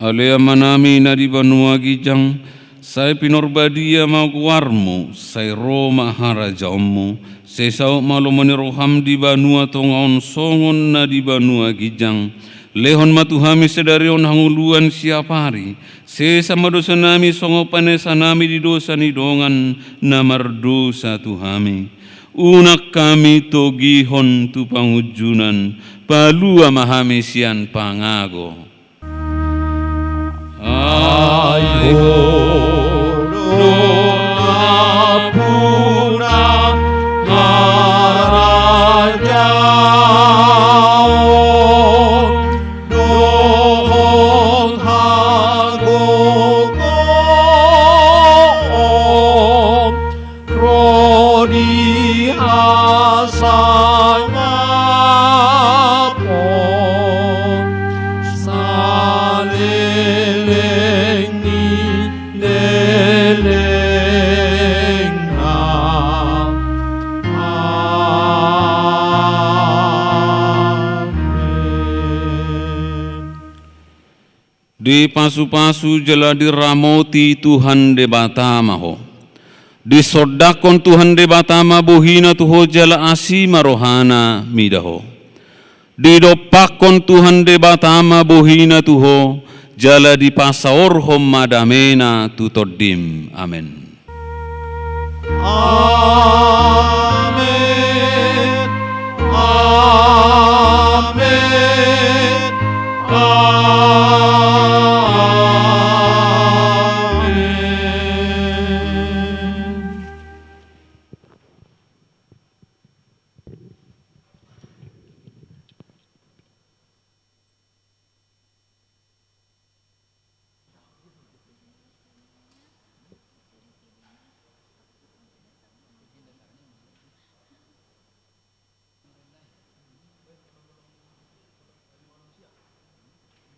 Ale Amanami na di banua ginjang, sai pinarbadia ma goarmu, sai ro ma harajaonmu, sai saut ma lomo ni roham di banua tonga on songon na di banua ginjang. Lehon ma tu hami sadari on hangoluan siapari, sesa ma dosanami songon panesanami di dosa ni dongan na mardosa tu hami. Unang hami togihon tu pangunjunan, palua ma hami sian pangago. Ai Ho do nampuna harajaon, ro di hasangapon saleleng ni lelengna. Amen. Dipasupasu jala diramoti Tuhan Debata ma ho. Disondangkon Tuhan Debata ma bohina tu ho jala asi ma rohana mida ho. Didompakkon Tuhan Debata ma bohina tu ho jala dipasaorhon ma damena tu tondim. Amen. Amen. Amen. Amen.